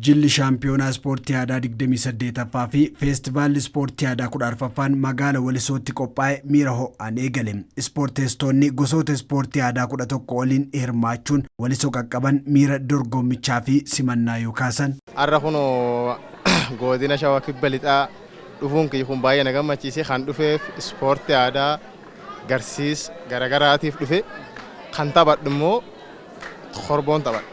Jilli shaampiyoonaa ispoortii aadaa 28ffaa fi feestivaalli ispoortii aadaa 14ffaan magaala Walisootti qophaa'e miira ho'aan eegale. Ispoorteessitoonni gosoota ispoortii aadaa 11 oliin hirmaachuun Walisoo qaqqaban miira dorgommichaa fi simannaa yoo kaasan. Har'a kunoo godina Shawaa Kibba Lixaa dhufuun kiyya kun baay'ee na gammachiise. Kan dhufeef ispoortii aadaa garsiis garagaraatiif dhufe. Kan taphadhu immoo korboon taphadha.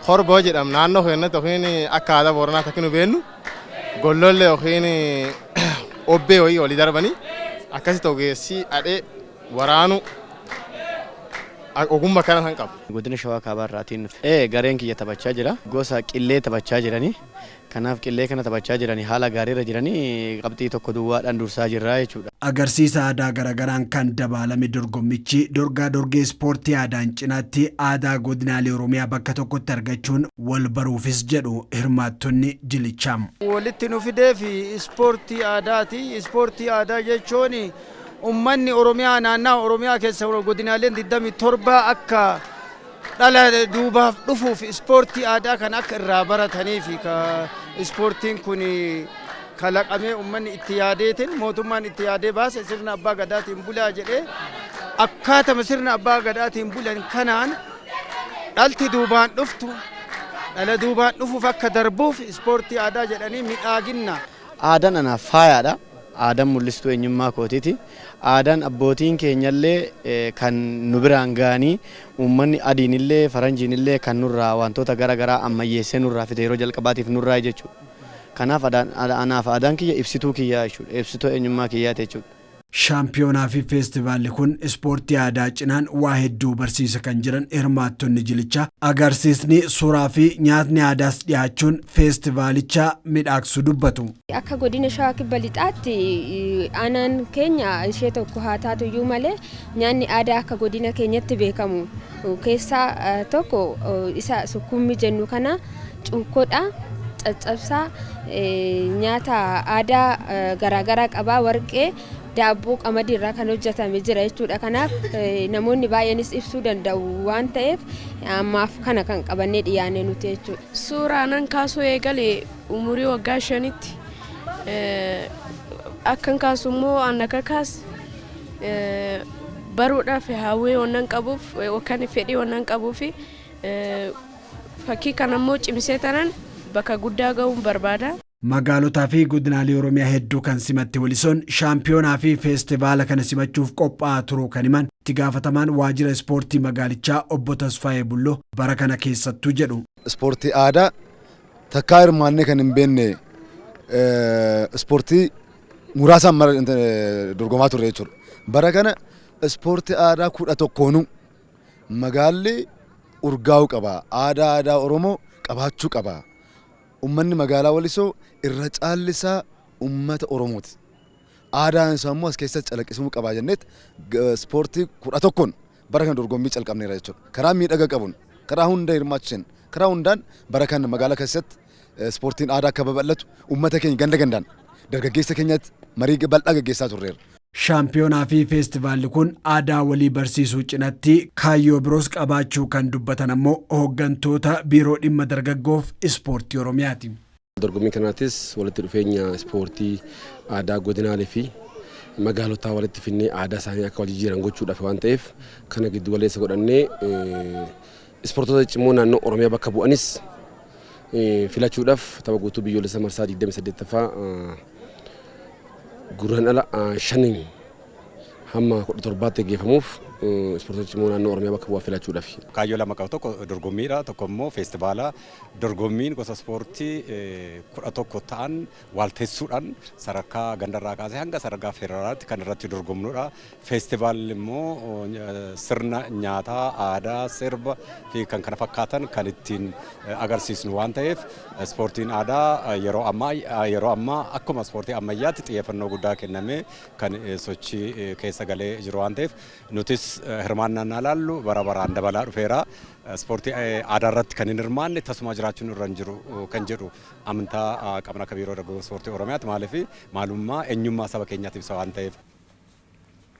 Korboo jedhama naannoo keenyatti yookiin akka aadaa Booranaatti akka nu beeknu gollollee yookiin obbee wayii olii darbanii akkasitti ogeessi adhee waraanu ogummaa kana kan qabu. Godina Shawaa Kaabaa irraatiin dhufe. Gareen kiyya taphachaa jira. Gosa qillee taphachaa jiranii. Kanaaf qillee kana taphachaa jiranii haala gaariirra jiranii, qabxii tokko duwwaadhaan dursaa jirra jechuudha. Agarsiisa aadaa garagaraan kan dabaalame dorgommichi dorgaa dorgee ispoortii aadaan cinaatti aadaa godinaalee Oromiyaa bakka tokkotti argachuun wal baruufis jedhu hirmaattonni jilichaa. Walitti nu fidee fi ispoortii aadaati. Ispoortii aadaa jechuun ummanni Oromiyaa naannaa Oromiyaa keessa godinaaleen 27 akka dhala duubaaf dhufuuf ispoortii aadaa kana akka irraa baratanii fi ka ispoortiin kun kalaqamee ummanni itti yaadeetiin, mootummaan itti yaadee baase, sirna abbaa gadaatiin bulaa jedhee, akkaatama sirna abbaa gadaatiin bulan kanaan dhalti duubaan dhuftu dhala duubaan dhufuuf akka darbuuf ispoortii aadaa jedhanii midhaaginna. Aadaan anaaf faayaadha. Aadaan mul'istuu eenyummaa kootiiti. Aadaan abbootiin keenyallee kan nu biraan ga'anii, uummanni adiinillee faranjiinillee kan nurraa wantoota gara garaa ammayyeessee nurraa fide yeroo jalqabaatiif nurraa jechuudha. Kanaaf anaaf aadaan kiyya ibsituu kiyyaa jechuudha. Ibsituu eenyummaa kiyyaati jechuudha. Shaampiyoonaa fi feestivaalli kun ispoortii aadaa cinaan waa hedduu barsiisa kan jiran hirmaattonni jilichaa, agarsiisni suuraa fi nyaatni aadaas dhiyaachuun feestivaalicha midhaagsuu dubbatu. Akka godina Shawaa Kibba Lixaatti aanaan keenya ishee tokko haa taatu iyyuu malee, nyaanni aadaa akka godina keenyatti beekamu keessaa tokko isa sukkuummi jennu kana, cuukkoodha. Caccabsaa, nyaata aadaa garaagaraa qabaa, warqee, daabboo qamadii irraa kan hojjetame jira jechuudha. Kanaaf namoonni baay'eenis ibsuu danda'u waan ta'eef, ammaaf kana kan qabannee dhiyaanne nuti jechuudha. Suuraa nan kaasuu eegale umurii waggaa 5tti. Akkan kaasu immoo an akka kaas baruudhaaf hawwii wannan qabuuf yookaan fedhii wannan qabuuf, fakkii kana immoo cimsee tanan bakka guddaa ga'uun barbaada. Magaalotaa fi godinaalee Oromiyaa hedduu kan simatte Walisoon shaampiyoonaa fi feestivaala kana simachuuf qophaa'aa turuu kan himan itti gaafatamaan waajjira ispoortii magaalichaa obbo Tasfaayee Bulloo, bara kana keessattuu jedhu. Ispoortii aadaa takkaa hirmaannee kan hin beekne ispoortii muraasaan dorgomaa turre jechuudha. Bara kana ispoortii aadaa 11nuu magaalli urgaa'uu qaba. Aadaa aadaa Oromoo qabaachuu qaba. Uummanni magaalaa Walisoo irra caallisaa uummata Oromooti. Aadaan isaa immoo as keessatti calaqqisuu qaba jenneet ispoortii 11n bara kana dorgommii calqabneera jechuudha. Karaa miidhaga qabuun, karaa hunda hirmaachiseen, karaa hundaan bara kana magaalaa keessatti ispoortiin aadaa akka babal'atu uummata keenya ganda gandaan dargaggeessa keenyatti marii bal'aa gaggeessaa turreera. Shaampiyoonaa fi feestivaalli kun aadaa walii barsiisuu cinatti kaayyoo biroos qabaachuu kan dubbatan ammoo hooggantoota biiroo dhimma dargaggoof ispoortii Oromiyaati. Dorgommii kanaatis walitti dhufeenya ispoortii aadaa godinaalee fi magaalotaa walitti finnee aadaa isaanii akka wal jijjiiran gochuudhaaf waan ta'eef, kana giddu galeessa godhannee ispoortota ciccimoo naannoo Oromiyaa bakka bu'anis filachuudhaaf tapha guutuu biyyoolessa marsaa 28ffaa Guraandhala 5 hamma 17tti gaggeeffamuuf ispoortota cimoo naannoo Oromiyaa bakka bu'aa filachuudhaaf. Kaayyoo lama qaba: tokko dorgommiidha, tokko immoo feestivaala. Dorgommiin gosa ispoortii 11 ta'an waalteessuudhaan sadarkaa gandarraa kaasee hanga sadarkaa federaalaatti kan irratti dorgomnudha. Feestivaalli immoo sirna nyaataa, aadaa, sirba fi kan kana fakkaatan kan ittiin agarsiisnu waan ta'eef, ispoortiin aadaa yeroo ammaa akkuma ispoortii ammayyaatti xiyyeeffannoo guddaa kennamee kan sochii keessa galee jiru waan ta'eef, nutis hirmaannaan ilaallu bara baraan dabalaa dhufeera. Ispoortii aadaa irratti kan hin hirmaanne tasuma jiraachuun irra hin jiru kan jedhu amantaa qabna akka biiroo dargaggoo ispoortii Oromiyaatti, maaliif maalummaa eenyummaa saba keenyaatiif ibsa waan ta'eef.